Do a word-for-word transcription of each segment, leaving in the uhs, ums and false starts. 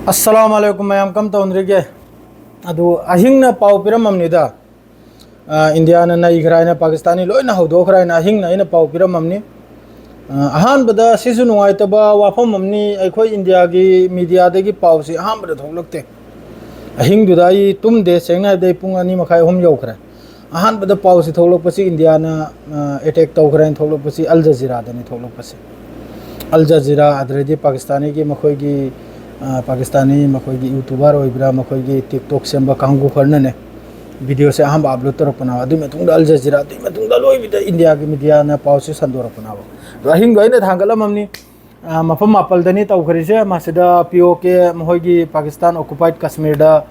ꯑꯁꯂꯥꯃꯨ ꯑꯂꯥꯏꯀꯨꯝ ꯃꯌꯥꯝ, ꯀꯝ ꯇꯧꯅꯔꯤꯒꯦ? ꯑꯗꯨ ꯑꯍꯤꯡꯅ ꯄꯥꯎ ꯄꯤꯔꯝꯃꯝꯅꯤꯗ, ꯑ, ꯏꯟꯗꯤꯌꯥꯅ ꯅꯩꯈ꯭ꯔꯦ ꯍꯥꯏꯅ, ꯄꯥꯀꯤꯁꯇꯥꯟꯅꯤ ꯂꯣꯏꯅ ꯍꯧꯗꯣꯛꯈ꯭ꯔꯦ ꯍꯥꯏꯅ ꯑꯍꯤꯡꯅ ꯑꯩꯅ ꯄꯥꯎ ꯄꯤꯔꯝꯃꯝꯅꯤ꯫ ꯑ, ꯑꯍꯥꯟꯕꯗ ꯁꯤꯁꯨ ꯅꯨꯡꯉꯥꯏꯇꯕ ꯋꯥꯐꯝ ꯑꯃꯅꯤ, ꯑꯩꯈꯣꯏ ꯏꯟꯗꯤꯌꯥꯒꯤ ꯃꯤꯗꯤꯌꯥꯗꯒꯤ ꯄꯥꯎꯁꯤ ꯑꯍꯥꯟꯕꯗ ꯊꯣꯛꯂꯛꯇꯦ꯫ ꯑꯍꯤꯡꯗꯨꯗ ꯑꯩ ꯇꯨꯝꯗꯦ, ꯁꯦꯡꯅ ꯍꯥꯏꯕꯗ ꯑꯩ ꯄꯨꯡ ꯑꯅꯤ ꯃꯈꯥꯏ, ꯑꯍꯨꯝ ꯌꯧꯈ꯭ꯔꯦ꯫ ꯑꯍꯥꯟꯕꯗ ꯄꯥꯎꯁꯤ ꯊꯣꯛꯂꯛꯄꯁꯤ ꯏꯟꯗꯤꯌꯥꯅ, ꯑ, ꯑꯦꯇꯦꯛ ꯇꯧꯈ꯭ꯔꯦꯅ ꯊꯣꯛꯂꯛꯄꯁꯤ ꯑꯜ ꯖꯖꯤꯔꯥꯗꯅꯤ ꯊꯣꯛꯂꯛꯄꯁꯤ꯫ ꯑꯜ ꯖꯖꯤꯔꯥ, ꯑꯗꯨꯗꯩꯗꯤ ꯄꯥꯀꯤꯁꯇꯥꯅꯤꯒꯤ ꯃꯈꯣꯏꯒꯤ, ꯑ, ꯄꯥꯀꯤꯁꯇꯥꯅꯤ ꯃꯈꯣꯏꯒꯤ ꯌꯨꯇꯨꯕꯔ ꯑꯣꯏꯕ꯭ꯔꯥ, ꯃꯈꯣꯏꯒꯤ TikTok ꯁꯦꯝꯕ ꯀꯥꯡꯕꯨ ꯈꯔꯅꯅꯦ ꯚꯤꯗꯤꯑꯣꯁꯦ ꯑꯍꯥꯟꯕ ꯑꯞꯂꯣꯗ ꯇꯧꯔꯛꯄꯅꯦꯕ꯫ ꯑꯗꯨꯒꯤ ꯃꯇꯨꯡꯗ ꯑꯜ ꯖꯖꯤꯔꯥ, ꯑꯗꯨꯒꯤ ꯃꯇꯨꯡꯗ ꯑꯂꯣꯏꯕꯤꯗ ꯏꯟꯗꯤꯌꯥꯒꯤ ꯃꯤꯗꯤꯌꯥꯅ ꯄꯥꯎꯁꯦ ꯁꯟꯗꯣꯔꯛꯄꯅꯦꯕ꯫ ꯑꯗꯣ ꯑꯍꯤꯡꯗꯣ ꯑꯩꯅ ꯊꯥꯡꯒꯠꯂꯝꯃꯝꯅꯤ꯫ ꯑ, ꯃꯐꯝ ꯃꯥꯄꯜꯗꯅꯤ ꯇꯧꯈ꯭ꯔꯤꯁꯦ꯫ ꯃꯁꯤꯗ POK, ꯃꯈꯣꯏꯒꯤ ꯄꯥꯀꯤꯁꯇꯥꯟ occupied ꯀꯁꯃꯤꯔꯗ,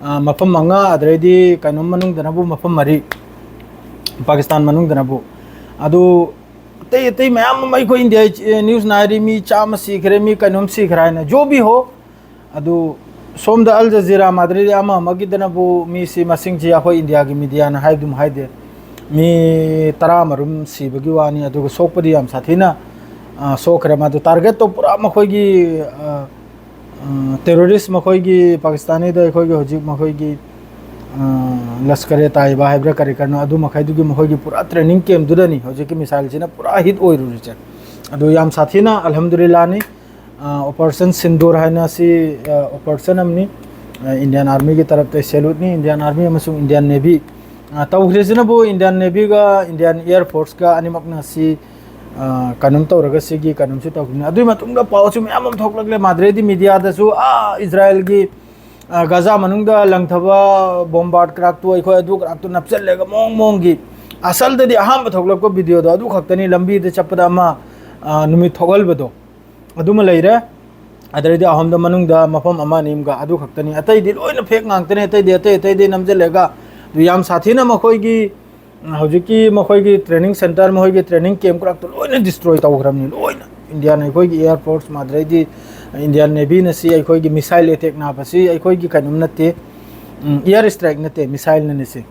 ꯑ, ꯃꯐꯝ ꯃꯉꯥ, ꯑꯗꯨꯗꯩꯗꯤ ꯀꯩꯅꯣꯝ ꯃꯅꯨꯡꯗꯅꯕꯨ ꯃꯐꯝ ꯃꯔꯤ, ꯄꯥꯀꯤꯁꯇꯥꯟ ꯃꯅꯨꯡꯗꯅꯕꯨ꯫ ꯑꯗꯨ ꯑꯇꯩ ꯑꯇꯩ ꯃꯌꯥꯝ ꯑꯃ ꯑꯩꯈꯣꯏ ꯏꯟꯗꯤꯌꯥ, ꯑ, ꯅ꯭ꯌꯨꯁꯅ ꯍꯥꯏꯔꯤ, ꯃꯤ ꯆꯥꯝꯃ ꯁꯤꯈ꯭ꯔꯦ, ꯃꯤ ꯀꯩꯅꯣꯝ ꯁꯤꯈ꯭ꯔꯦ ꯍꯥꯏꯅ꯫ ꯖꯣ ꯚꯤ ꯍꯣ, ꯑꯗꯨ ꯁꯣꯝꯗ ꯑꯜ ꯖꯖꯤꯔꯥ, ꯃꯥꯗ꯭ꯔꯤꯗꯤ ꯑꯃ ꯑꯃꯒꯤꯗꯅꯕꯨ ꯃꯤꯁꯤ ꯃꯁꯤꯡꯁꯤ ꯑꯩꯈꯣꯏ ꯏꯟꯗꯤꯌꯥꯒꯤ ꯃꯤꯗꯤꯌꯥꯅ ꯍꯥꯏꯗꯨꯝ ꯍꯥꯏꯗꯦ, ꯃꯤ ꯇꯔꯥꯃꯔꯨꯝ ꯁꯤꯕꯒꯤ ꯋꯥꯅꯤ, ꯑꯗꯨꯒ ꯁꯣꯛꯄꯗꯤ ꯌꯥꯝ ꯁꯥꯊꯤꯅ, ꯑ, ꯁꯣꯛꯈ꯭ꯔꯦ꯫ ꯃꯗꯨ ꯇꯥꯔꯒꯦꯠꯇꯣ ꯄꯨꯔꯥ ꯃꯈꯣꯏꯒꯤ, ꯑ, ꯑ, ꯇꯦꯔꯣꯔꯤꯁ, ꯃꯈꯣꯏꯒꯤ ꯄꯥꯀꯤꯁꯇꯥꯅꯤꯗ ꯑꯩꯈꯣꯏꯒꯤ ꯍꯧꯖꯤꯛ ꯃꯈꯣꯏꯒꯤ, ꯑ, ꯂꯁꯀꯔꯦ ꯇꯥꯏꯕ ꯍꯥꯏꯕ꯭ꯔꯥ ꯀꯔꯤ ꯀꯔꯤꯅꯣ, ꯑꯗꯨ ꯃꯈꯩꯗꯨꯒꯤ ꯃꯈꯣꯏꯒꯤ ꯄꯨꯔꯥ ꯇ꯭ꯔꯦꯅꯤꯡ ꯀꯦꯝꯗꯨꯗꯅꯤ ꯍꯧꯖꯤꯛꯀꯤ ꯃꯤꯁꯥꯏꯜꯁꯤꯅ ꯄꯨꯔꯥ ꯍꯤꯠ ꯑꯣꯏꯔꯨꯔꯤꯁꯦ꯫ ꯑꯗꯨ ꯌꯥꯝ ꯁꯥꯊꯤꯅ, ꯑꯜꯍꯝꯗꯨꯂꯤꯜꯂꯥꯅꯤ꯫ ꯑ, ꯑꯣꯄꯔꯦꯁꯟ ꯁꯤꯟꯗꯨꯔ ꯍꯥꯏꯅ ꯁꯤ, ꯑ, ꯑꯣꯄꯔꯦꯁꯟ ꯑꯃꯅꯤ꯫ ꯑ, ꯏꯟꯗꯤꯌꯥꯟ ꯑꯥꯔꯃꯤꯒꯤ ꯇꯔꯞꯇ ꯁꯦꯂꯨꯠꯅꯤ, ꯏꯟꯗꯤꯌꯥꯟ ꯑꯥꯔꯃꯤ ꯑꯃꯁꯨꯡ ꯏꯟꯗꯤꯌꯥꯟ ꯅꯦꯚꯤ꯫ ꯑ, ꯇꯧꯈ꯭ꯔꯤꯁꯤꯅꯕꯨ ꯏꯟꯗꯤꯌꯥꯟ ꯅꯦꯚꯤꯒ ꯏꯟꯗꯤꯌꯥꯟ ꯑꯦꯌꯔ ꯐꯣꯔꯁꯀ ꯑꯅꯤꯃꯛꯅ ꯁꯤ, ꯑ, ꯀꯩꯅꯣꯝ ꯇꯧꯔꯒ ꯁꯤꯒꯤ ꯀꯩꯅꯣꯝꯁꯤ ꯇꯧꯈꯤꯕꯅꯤ꯫ ꯑꯗꯨꯒꯤ ꯃꯇꯨꯡꯗ ꯄꯥꯎꯁꯨ ꯃꯌꯥꯝ ꯑꯃ ꯊꯣꯛꯂꯛꯂꯦ꯫ ꯃꯥꯗ꯭ꯔꯦꯗꯤ ꯃꯤꯗꯤꯌꯥꯗꯁꯨ, ꯑ, ꯏꯖꯔꯥꯌꯦꯜꯒꯤ, ꯑ, ꯒꯥꯖꯥ ꯃꯅꯨꯡꯗ ꯂꯪꯊꯕ ꯕꯣꯝꯕꯥꯔꯗ ꯀ꯭ꯔꯥꯛꯇꯨ, ꯑꯩꯈꯣꯏ ꯑꯗꯨ ꯀ꯭ꯔꯥꯛꯇꯨ ꯅꯞꯆꯜꯂꯦꯒ ꯃꯑꯣꯡ ꯃꯑꯣꯡꯒꯤ꯫ ꯑꯁꯜꯗꯗꯤ ꯑꯍꯥꯟꯕ ꯊꯣꯛꯂꯛꯄ ꯚꯤꯗꯤꯑꯣꯗꯣ ꯑꯗꯨ ꯈꯛꯇꯅꯤ, ꯂꯝꯕꯤꯗ ꯆꯠꯄꯗ ꯑꯃ, ꯑ, ꯅꯨꯃꯤꯠ ꯊꯣꯛꯍꯜꯕꯗꯣ꯫ ꯑꯗꯨꯃ ꯂꯩꯔꯦ꯫ ꯑꯗꯩꯗꯤ ꯑꯍꯨꯝꯗ ꯃꯅꯨꯡꯗ ꯃꯐꯝ ꯑꯃ ꯑꯅꯤ ꯑꯃꯒ ꯑꯗꯨ ꯈꯛꯇꯅꯤ, ꯑꯇꯩꯗꯤ ꯂꯣꯏꯅ ꯐꯦꯛ ꯉꯥꯛꯇꯅꯦ, ꯑꯇꯩꯗꯤ ꯑꯇꯩ ꯑꯇꯩꯗꯤ ꯅꯝꯁꯤꯜꯂꯒ꯫ ꯑꯗꯨ ꯌꯥꯝ ꯁꯥꯊꯤꯅ ꯃꯈꯣꯏꯒꯤ, ꯎꯝ, ꯍꯧꯖꯤꯛꯀꯤ ꯃꯈꯣꯏꯒꯤ ꯇ꯭ꯔꯦꯅꯤꯡ ꯁꯦꯟꯇꯔ, ꯃꯈꯣꯏꯒꯤ ꯇ꯭ꯔꯦꯅꯤꯡ ꯀꯦꯝꯞ ꯈꯨꯗꯛꯇ ꯂꯣꯏꯅ ꯗꯤꯁꯇ꯭ꯔꯣꯏ ꯇꯧꯈ꯭ꯔꯕꯅꯤ ꯂꯣꯏꯅ꯫ ꯏꯟꯗꯤꯌꯥꯟ, ꯑꯩꯈꯣꯏꯒꯤ ꯑꯦꯌꯔ ꯐꯣꯔꯁ, ꯃꯥꯗ꯭ꯔꯩꯗꯤ ꯏꯟꯗꯤꯌꯥꯟ ꯅꯦꯚꯤꯅ ꯁꯤ ꯑꯩꯈꯣꯏꯒꯤ ꯃꯤꯁꯥꯏꯜ ꯑꯦꯇꯦꯛ ꯅꯥꯕꯁꯤ ꯑꯩꯈꯣꯏꯒꯤ ꯀꯩꯅꯣꯝ ꯅꯠꯇꯦ, ꯎꯝ, ꯑꯦꯌꯔ ꯏꯁꯇ꯭ꯔꯥꯏꯛ ꯅꯠꯇꯦ, ꯃꯤꯁꯥꯏꯜꯅꯅꯤ ꯁꯤ꯫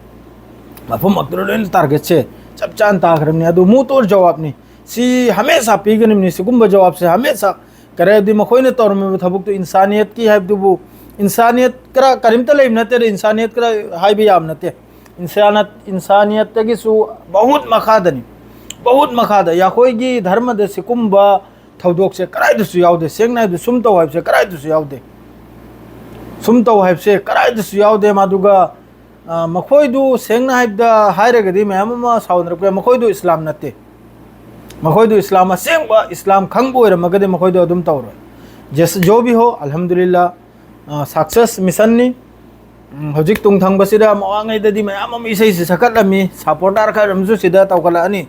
ꯃꯐꯝ ꯃꯛꯇꯗ ꯂꯣꯏꯅ ꯇꯥꯔꯒꯦꯠꯁꯦ ꯆꯞ ꯆꯥꯅ ꯇꯥꯈ꯭ꯔꯕꯅꯤ꯫ ꯑꯗꯨ ꯃꯨꯇꯣꯔ ꯖꯋꯥꯕꯅꯤ꯫ ꯁꯤ ꯍꯃꯦꯁꯥ ꯄꯤꯒꯅꯤꯕꯅꯤ, ꯁꯤꯒꯨꯝꯕ ꯖꯋꯥꯕꯁꯦ ꯍꯃꯦꯁꯥ ꯀꯔꯤ ꯍꯥꯏꯗꯤ ꯃꯈꯣꯏꯅ ꯇꯧꯔꯝꯃꯤꯕ ꯊꯕꯛꯇꯨ ꯏꯟꯁꯥꯅꯤꯌꯠꯀꯤ ꯍꯥꯏꯕꯗꯨꯕꯨ, ꯏꯟꯁꯥꯅꯤꯌꯠ ꯈꯔ ꯀꯔꯤꯝꯇ ꯂꯩꯕ ꯅꯠꯇꯦ, ꯏꯟꯁꯥꯅꯤꯌꯠ ꯈꯔ ꯍꯥꯏꯕ ꯌꯥꯕ ꯅꯠꯇꯦ꯫ ꯏꯟꯁꯥꯅꯠ ꯏꯟꯁꯥꯅꯤꯌꯠꯇꯒꯤꯁꯨ ꯕꯍꯨꯠ ꯃꯈꯥꯗꯅꯤ, ꯕꯍꯨꯠ ꯃꯈꯥꯗ꯫ ꯑꯩꯈꯣꯏꯒꯤ ꯙꯔꯃꯗ ꯁꯤꯒꯨꯝꯕ ꯊꯧꯗꯣꯛꯁꯦ ꯀꯗꯥꯏꯗꯁꯨ ꯌꯥꯎꯗꯦ꯫ ꯁꯦꯡꯅ ꯍꯥꯏꯕꯗ ꯁꯨꯝ ꯇꯧ ꯍꯥꯏꯕꯁꯦ ꯀꯗꯥꯏꯗꯁꯨ ꯌꯥꯎꯗꯦ꯫ ꯁꯨꯝ ꯇꯧ ꯍꯥꯏꯕꯁꯦ ꯀꯗꯥꯏꯗꯁꯨ ꯌꯥꯎꯗꯦ꯫ ꯃꯗꯨꯒ ꯑ, ꯃꯈꯣꯏꯗꯨ ꯁꯦꯡꯅ ꯍꯥꯏꯕꯗ ꯍꯥꯏꯔꯒꯗꯤ ꯃꯌꯥꯝ ꯑꯃ ꯁꯥꯎꯅꯔꯛꯄ ꯌꯥꯏ꯫ ꯃꯈꯣꯏꯗꯨ ꯏꯁꯂꯥꯝ ꯅꯠꯇꯦ꯫ ꯃꯈꯣꯏꯗꯨ ꯏꯁꯂꯥꯝ ꯑꯁꯦꯡꯕ ꯏꯁꯂꯥꯝ ꯈꯪꯕ ꯑꯣꯏꯔꯝꯃꯒꯗꯤ ꯃꯈꯣꯏꯗꯣ ꯑꯗꯨꯝ ꯇꯧꯔꯣꯏ꯫ ꯖꯦꯁ ꯖꯣ ꯚꯤ ꯍꯣ, ꯑꯜꯍꯝꯗꯨꯂꯤꯜꯂꯥ, ꯑ, ꯁꯛꯁꯦꯁ ꯃꯤꯁꯟꯅꯤ꯫ ꯎꯝ, ꯍꯧꯖꯤꯛ ꯇꯨꯡ ꯊꯪꯕꯁꯤꯗ ꯃꯃꯥꯡꯉꯩꯗꯗꯤ ꯃꯌꯥꯝ ꯑꯃ ꯏꯁꯩꯁꯤ ꯁꯛꯀꯠꯂꯝꯃꯤ, ꯁꯄꯣꯔꯇꯔ ꯈꯔ ꯑꯃꯁꯨ ꯁꯤꯗ ꯇꯧꯈꯠꯂꯛꯑꯅꯤ꯫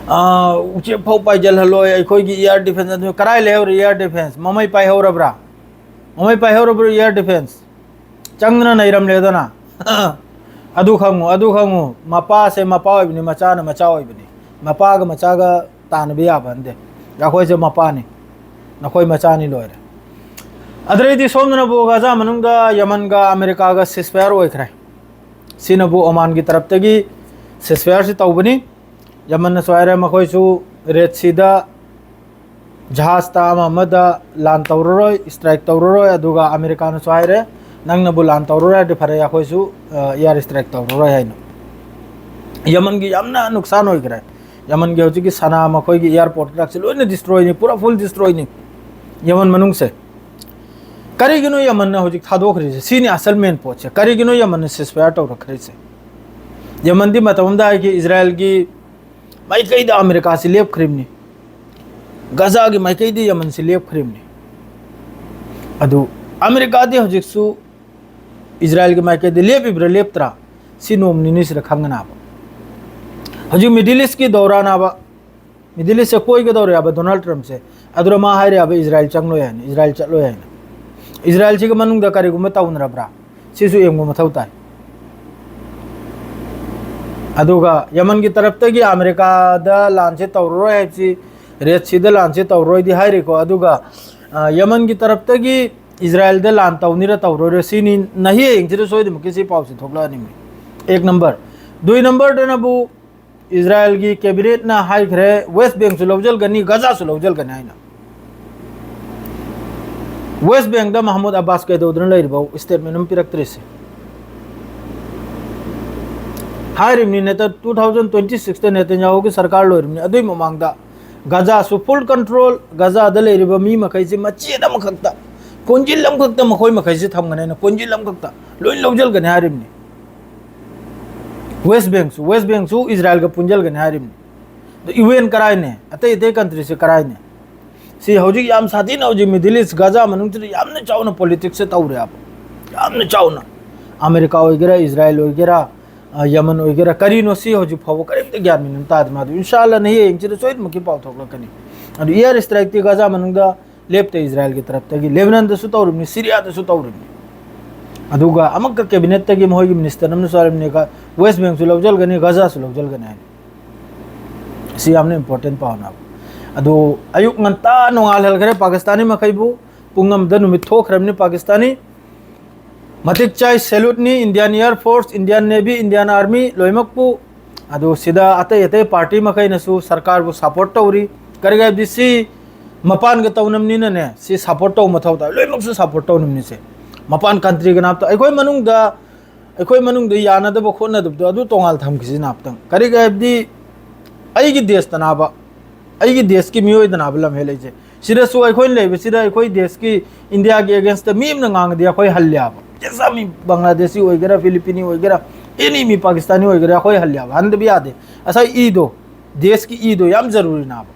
ꯑ, ꯎꯆꯦꯛ ꯐꯥꯎ ꯄꯥꯏꯖꯜꯍꯜꯂꯣꯏ ꯑꯩꯈꯣꯏꯒꯤ ꯏꯌꯥꯔ ꯗꯤꯐꯦꯟꯁ꯫ ꯑꯗꯨ ꯀꯔꯥꯏ ꯂꯩꯍꯧꯔꯤ ꯏꯌꯥꯔ ꯗꯤꯐꯦꯟꯁ? ꯃꯃꯩ ꯄꯥꯏꯍꯧꯔꯕ꯭ꯔꯥ? ꯃꯃꯩ ꯄꯥꯏꯍꯧꯔꯕ꯭ꯔꯥ ꯏꯌꯥꯔ ꯗꯤꯐꯦꯟꯁ? ꯆꯪꯗꯅ ꯅꯩꯔꯝꯂꯦꯗꯅ꯫ ꯑꯗꯨ ꯈꯪꯉꯨ, ꯑꯗꯨ ꯈꯪꯉꯨ, ꯃꯄꯥꯁꯦ ꯃꯄꯥ ꯑꯣꯏꯕꯅꯤ, ꯃꯆꯥꯅ ꯃꯆꯥ ꯑꯣꯏꯕꯅꯤ꯫ ꯃꯄꯥꯒ ꯃꯆꯥꯒ ꯇꯥꯟꯅꯕ ꯌꯥꯕ ꯅꯠꯇꯦ꯫ ꯑꯩꯈꯣꯏꯁꯦ ꯃꯄꯥꯅꯤ, ꯅꯈꯣꯏ ꯃꯆꯥꯅꯤ, ꯂꯣꯏꯔꯦ꯫ ꯑꯗꯨꯗꯩꯗꯤ ꯁꯣꯝꯗꯅꯕꯨ ꯒꯥꯖꯥ ꯃꯅꯨꯡꯗ ꯌꯃꯟꯒ ꯑꯃꯦꯔꯤꯀꯥꯒ ceasefire ꯑꯣꯏꯈ꯭ꯔꯦ꯫ ꯁꯤꯅꯕꯨ ꯑꯣꯃꯥꯟꯒꯤ ꯇꯔꯞꯇꯒꯤ ceasefire ꯁꯤ ꯇꯧꯕꯅꯤ꯫ ꯌꯃꯟꯅꯁꯨ ꯍꯥꯏꯔꯦ ꯃꯈꯣꯏꯁꯨ Red Sea ꯗ ꯖꯍꯥꯖꯇ ꯑꯃ ꯑꯃꯗ ꯂꯥꯟ ꯇꯧꯔꯔꯣꯏ, strike ꯇꯧꯔꯔꯣꯏ꯫ ꯑꯗꯨꯒ ꯑꯃꯦꯔꯤꯀꯥꯅꯁꯨ ꯍꯥꯏꯔꯦ, "ꯅꯪꯅꯕꯨ ꯂꯥꯟ ꯇꯧꯔꯔꯣꯏ ꯍꯥꯏꯔꯗꯤ ꯐꯔꯦ, ꯑꯩꯈꯣꯏꯁꯨ, ꯑ, air strike ꯇꯧꯔꯔꯣꯏ" ꯍꯥꯏꯅ꯫ ꯌꯃꯟꯒꯤ ꯌꯥꯝꯅ ꯅꯨꯡꯁꯥꯟ ꯑꯣꯏꯈ꯭ꯔꯦ꯫ ꯌꯃꯟꯒꯤ ꯍꯧꯖꯤꯛꯀꯤ ꯁꯅꯥ ꯃꯈꯣꯏꯒꯤ airport ꯀꯩꯀꯥꯁꯦ ꯂꯣꯏꯅ destroyꯅꯤ, ꯄꯨꯔꯥ full destroyꯅꯤ ꯌꯃꯟ ꯃꯅꯨꯡꯁꯦ꯫ ꯀꯔꯤꯒꯤꯅꯣ ꯌꯃꯟꯅ ꯍꯧꯖꯤꯛ ꯊꯥꯗꯣꯛꯈ꯭ꯔꯤꯁꯦ? ꯁꯤꯅꯤ ꯑꯁꯜ main ꯄꯣꯠꯁꯦ꯫ ꯀꯔꯤꯒꯤꯅꯣ ꯌꯃꯟꯅ ceasefire ꯇꯧꯔꯛꯈ꯭ꯔꯤꯁꯦ? ꯌꯃꯟꯗꯤ ꯃꯇꯝ ꯑꯃꯗ ꯍꯥꯏꯈꯤ, ꯏꯖꯔꯥꯏꯜꯒꯤ ꯃꯥꯏꯀꯩꯗ ꯑꯃꯦꯔꯤꯀꯥꯁꯤ ꯂꯦꯞꯈ꯭ꯔꯤꯕꯅꯤ, ꯒꯖꯥꯒꯤ ꯃꯥꯏꯀꯩꯗ ꯌꯃꯟꯁꯤ ꯂꯦꯞꯈ꯭ꯔꯤꯕꯅꯤ꯫ ꯑꯗꯨ ꯑꯃꯦꯔꯤꯀꯥꯗꯤ ꯍꯧꯖꯤꯛꯁꯨ ꯏꯖꯔꯥꯏꯜꯒꯤ ꯃꯥꯏꯀꯩꯗ ꯂꯦꯞꯄꯤꯕ꯭ꯔꯥ ꯂꯦꯞꯇ꯭ꯔꯥ? ꯁꯤ ꯅꯣꯡ ꯅꯤꯅꯤꯁꯤꯗ ꯈꯪꯒꯅꯕ꯫ ꯍꯧꯖꯤꯛ Middle Eastꯀꯤ ꯗꯧꯔꯥꯅꯕ, Middle Eastꯁꯦ ꯀꯣꯏꯒꯗꯧꯔꯦꯕ ꯗꯣꯅꯥꯜꯗ ꯇ꯭ꯔꯝꯞꯁꯦ꯫ ꯑꯗꯨꯗ ꯃꯥ ꯍꯥꯏꯔꯦꯕ ꯏꯖꯔꯥꯏꯜ ꯆꯪꯂꯣꯏ ꯍꯥꯏꯅ, ꯏꯖꯔꯥꯏꯜ ꯆꯠꯂꯣꯏ ꯍꯥꯏꯅ꯫ ꯏꯖꯔꯥꯏꯜꯁꯤꯒ ꯃꯅꯨꯡꯗ ꯀꯔꯤꯒꯨꯝꯕ ꯇꯧꯅꯔꯕ꯭ꯔꯥ? ꯁꯤꯁꯨ ꯌꯦꯡꯕ ꯃꯊꯧ ꯇꯥꯏ꯫ ꯑꯗꯨꯒ ꯌꯃꯟꯒꯤ ꯇꯔꯞꯇꯒꯤ ꯑꯃꯦꯔꯤꯀꯥꯗ ꯂꯥꯟꯁꯦ ꯇꯧꯔꯔꯣꯏ ꯍꯥꯏꯕꯁꯤ, Red Seaꯗ ꯂꯥꯟꯁꯦ ꯇꯧꯔꯔꯣꯏꯗꯤ ꯍꯥꯏꯔꯤꯀꯣ꯫ ꯑꯗꯨꯒ, ꯑ, ꯌꯃꯟꯒꯤ ꯇꯔꯞꯇꯒꯤ ꯏꯖꯔꯥꯏꯜꯗ ꯂꯥꯟ ꯇꯧꯅꯤꯔ ꯇꯧꯔꯣꯏꯔ ꯁꯤꯅꯤ ꯅꯍꯤ ꯍꯌꯦꯡꯁꯤꯗ ꯁꯣꯏꯗꯅꯃꯛꯀꯤ ꯁꯤ ꯄꯥꯎꯁꯤ ꯊꯣꯛꯂꯛꯑꯅꯤ꯫ ꯑꯦꯛ ꯅꯝꯕꯔ꯫ ꯗꯨꯏ ꯅꯝꯕꯔꯗꯅꯕꯨ ꯏꯖꯔꯥꯏꯜꯒꯤ cabinetꯅ ꯍꯥꯏꯈ꯭ꯔꯦ West Bankꯁꯨ ꯂꯧꯖꯜꯒꯅꯤ, ꯒꯖꯥꯁꯨ ꯂꯧꯖꯜꯒꯅꯤ ꯍꯥꯏꯅ꯫ West Bankꯗ ꯃꯍꯃꯨꯗ ꯑꯕꯥꯁ ꯀꯩꯗꯧꯗꯅ ꯂꯩꯔꯤꯕ? Statement ꯑꯃ ꯄꯤꯔꯛꯇ꯭ꯔꯤꯁꯦ꯫ ꯍꯥꯏꯔꯤꯕꯅꯤ ꯅꯦꯇ-, two thousand twenty sixꯇ ꯅꯦꯇꯟꯌꯥꯍꯨꯒꯤ ꯁꯔꯀꯥꯔ ꯂꯣꯏꯔꯤꯕꯅꯤ꯫ ꯑꯗꯨꯏ ꯃꯃꯥꯡꯗ ꯒꯖꯥꯁꯨ full control, ꯒꯖꯥꯗ ꯂꯩꯔꯤꯕ ꯃꯤ ꯃꯈꯩꯁꯤ ꯃꯆꯦꯠ ꯑꯃꯈꯛꯇ, ꯀꯣꯟꯖꯤꯜ ꯑꯃꯈꯛꯇ ꯃꯈꯣꯏ ꯃꯈꯩꯁꯤ ꯊꯝꯒꯅꯤ ꯍꯥꯏꯅ, ꯀꯣꯟꯖꯤꯜ ꯑꯃꯈꯛꯇ ꯂꯣꯏ ꯂꯧꯁꯤꯟꯒꯅꯤ ꯍꯥꯏꯔꯤꯕꯅꯤ꯫ West Bankꯁꯨ, West Bankꯁꯨ ꯏꯖꯔꯥꯏꯜꯒ ꯄꯨꯟꯖꯜꯒꯅꯤ ꯍꯥꯏꯔꯤꯕꯅꯤ꯫ ꯑꯗꯣ U N ꯀꯔꯥꯏꯅꯦ? ꯑꯇꯩ ꯑꯇꯩ countryꯁꯦ ꯀꯔꯥꯏꯅꯦ? ꯁꯤ ꯍꯧꯖꯤꯛ ꯌꯥꯝ ꯁꯥꯊꯤꯅ ꯍꯧꯖꯤꯛ Middle East, ꯒꯖꯥ ꯃꯅꯨꯡꯁꯤꯗ ꯌꯥꯝꯅ ꯆꯥꯎꯅ politicsꯁꯦ ꯇꯧꯔꯦꯕ꯫ ꯌꯥꯝꯅ ꯆꯥꯎꯅ꯫ ꯑꯃꯦꯔꯤꯀꯥ ꯑꯣꯏꯒꯦꯔꯥ, ꯏꯖꯔꯥꯏꯜ ꯑꯣꯏꯒꯦꯔꯥ, ꯑ, ꯌꯃꯟ ꯑꯣꯏꯒꯦꯔꯥ, ꯀꯔꯤꯅꯣ ꯁꯤ ꯍꯧꯖꯤꯛ ꯐꯥꯎꯕ ꯀꯔꯤꯝꯇ ꯒ꯭ꯌꯥꯟ ꯃꯦꯟ ꯑꯃ ꯇꯥꯗꯦ꯫ ꯃꯥꯗꯨ ꯏꯟꯁꯥ ꯑꯜꯂꯥ ꯍꯌꯦꯡꯁꯤꯗ ꯁꯣꯏꯗꯅꯃꯛꯀꯤ ꯄꯥꯎ ꯊꯣꯛꯂꯛꯀꯅꯤ꯫ ꯑꯗꯨ air strikeꯇꯤ ꯒꯖꯥ ꯃꯅꯨꯡꯗ ꯂꯦꯞꯇꯦ ꯏꯖꯔꯥꯏꯜꯒꯤ ꯇꯔꯞꯇꯒꯤ, ꯂꯦꯕꯅꯟꯗꯁꯨ ꯇꯧꯔꯤꯕꯅꯤ, ꯁꯤꯔꯤꯌꯥꯗꯁꯨ ꯇꯧꯔꯤꯕꯅꯤ꯫ ꯑꯗꯨꯒ ꯑꯃꯨꯛꯀ cabinetꯇꯒꯤ ꯃꯈꯣꯏꯒꯤ minister ꯑꯃꯅꯁꯨ ꯍꯥꯏꯔꯤꯕꯅꯤ, ꯒ-, West Bankꯁꯨ ꯂꯧꯁꯤꯜꯒꯅꯤ, ꯒꯖꯥꯁꯨ ꯂꯧꯁꯤꯜꯒꯅꯤ ꯍꯥꯏꯅ꯫ ꯁꯤ ꯌꯥꯝꯅ important ꯄꯥꯎꯅꯦꯕ꯫ ꯑꯗꯨ ꯑꯌꯨꯛ ꯉꯟꯇꯥ ꯅꯣꯡꯉꯥꯜꯍꯟꯈ꯭ꯔꯦ ꯄꯥꯀꯤꯁꯇꯥꯅꯤ ꯃꯈꯩꯕꯨ, ꯄꯨꯡ ꯑꯃꯗ ꯅꯨꯃꯤꯠ ꯊꯣꯛꯈ꯭ꯔꯕꯅꯤ ꯄꯥꯀꯤꯁꯇꯥꯅꯤ꯫ ꯃꯇꯤꯛ ꯆꯥꯏ, saluteꯅꯤ Indian Air Force, Indian Navy, Indian Army ꯂꯣꯏꯅꯃꯛꯄꯨ꯫ ꯑꯗꯨ ꯁꯤꯗ ꯑꯇꯩ ꯑꯇꯩ party ꯃꯈꯩꯅꯁꯨ ꯁꯔꯀꯥꯔꯕꯨ support ꯇꯧꯔꯤ꯫ ꯀꯔꯤꯒꯤ ꯍꯥꯏꯕꯗꯤ ꯁꯤ ꯃꯄꯥꯟꯒ ꯇꯧꯅꯕꯅꯤꯅꯅꯦ, ꯁꯤ support ꯇꯧꯕ ꯃꯊꯧ ꯇꯥꯏ, ꯂꯣꯏꯅꯃꯛꯁꯨ support ꯇꯧꯅꯕꯅꯤꯁꯦ꯫ ꯃꯄꯥꯟ country ꯀꯅꯥꯝꯇ, ꯑꯩꯈꯣꯏ ꯃꯅꯨꯡꯗ, ꯑꯩꯈꯣꯏ ꯃꯅꯨꯡꯗ ꯌꯥꯅꯗꯕ ꯈꯣꯠꯅꯗꯕꯗꯣ ꯑꯗꯨ ꯇꯣꯉꯥꯟ ꯊꯝꯈꯤꯁꯤ ꯅꯥꯞꯇꯪ꯫ ꯀꯔꯤꯒꯤ ꯍꯥꯏꯕꯗꯤ ꯑꯩꯒꯤ ꯗꯦꯁꯇꯅꯥꯕ, ꯑꯩꯒꯤ ꯗꯦꯁꯀꯤ ꯃꯤꯑꯣꯏꯗꯅꯥꯕ ꯂꯝ ꯍꯦꯜꯂꯛꯏꯁꯦ꯫ ꯁꯤꯗꯁꯨ ꯑꯩꯈꯣꯏꯅ ꯂꯩꯕꯁꯤꯗ ꯑꯩꯈꯣꯏ ꯗꯦꯁꯀꯤ Indiaꯒꯤ againstꯇ ꯃꯤ ꯑꯃꯅ ꯉꯥꯡꯉꯗꯤ ꯑꯩꯈꯣꯏ ꯍꯜꯂꯦꯕ꯫ ꯖꯩꯁꯥ ꯃꯤ ꯕꯪꯒ꯭ꯂꯥꯗꯦꯁꯤ ꯑꯣꯏꯒꯦꯔꯥ, ꯐꯤꯂꯤꯄꯤꯅꯤ ꯑꯣꯏꯒꯦꯔꯥ, any ꯃꯤ ꯄꯥꯀꯤꯁꯇꯥꯅꯤ ꯑꯣꯏꯒꯦꯔꯥ, ꯑꯩꯈꯣꯏ ꯍꯜꯂꯦꯕ꯫ ꯍꯟꯗꯕ ꯌꯥꯗꯦ꯫ ꯉꯁꯥꯏ ꯏꯗꯣ, ꯗꯦꯁꯀꯤ ꯏꯗꯣ ꯌꯥꯝ ꯖꯔꯨꯔꯤꯅꯥꯕ꯫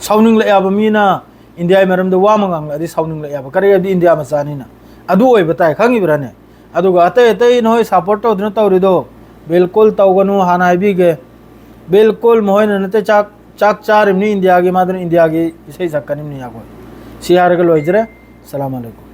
ꯁꯥꯎꯅꯤꯡꯂꯛꯑꯦꯕ ꯃꯤꯅ Indiaꯒꯤ ꯃꯔꯝꯗ ꯋꯥ ꯑꯃ ꯉꯥꯡꯂꯛꯑꯗꯤ ꯁꯥꯎꯅꯤꯡꯂꯛꯑꯦꯕ꯫ ꯀꯔꯤ ꯍꯥꯏꯕꯗꯤ India ꯃꯆꯥꯅꯤꯅ꯫ ꯑꯗꯨ ꯑꯣꯏꯕ ꯇꯥꯏ, ꯈꯪꯉꯤꯕ꯭ꯔꯥꯅꯦ? ꯑꯗꯨꯒ ꯑꯇꯩ ꯑꯇꯩ ꯅꯣꯏ support ꯇꯧꯗꯅ ꯇꯧꯔꯤꯗꯣ ꯕꯤꯜꯀꯨꯜ ꯇꯧꯒꯅꯨ, ꯍꯥꯟꯅ ꯍꯥꯏꯕꯤꯒꯦ꯫ ꯕꯤꯜꯀꯨꯜ ꯃꯈꯣꯏꯅ ꯅꯠꯇꯦ, ꯆꯥꯛ, ꯆꯥꯛ ꯆꯥꯔꯤꯕꯅꯤ Indiaꯒꯤ, ꯃꯥꯗꯨꯅ Indiaꯒꯤ ꯏꯁꯩ ꯁꯛꯀꯅꯤꯕꯅꯤ ꯑꯩꯈꯣꯏ꯫ ꯁꯤ ꯍꯥꯏꯔꯒ ꯂꯣꯏꯖꯔꯦ꯫ ꯁꯂꯥꯝ ꯑꯂꯩꯀꯨꯝ꯫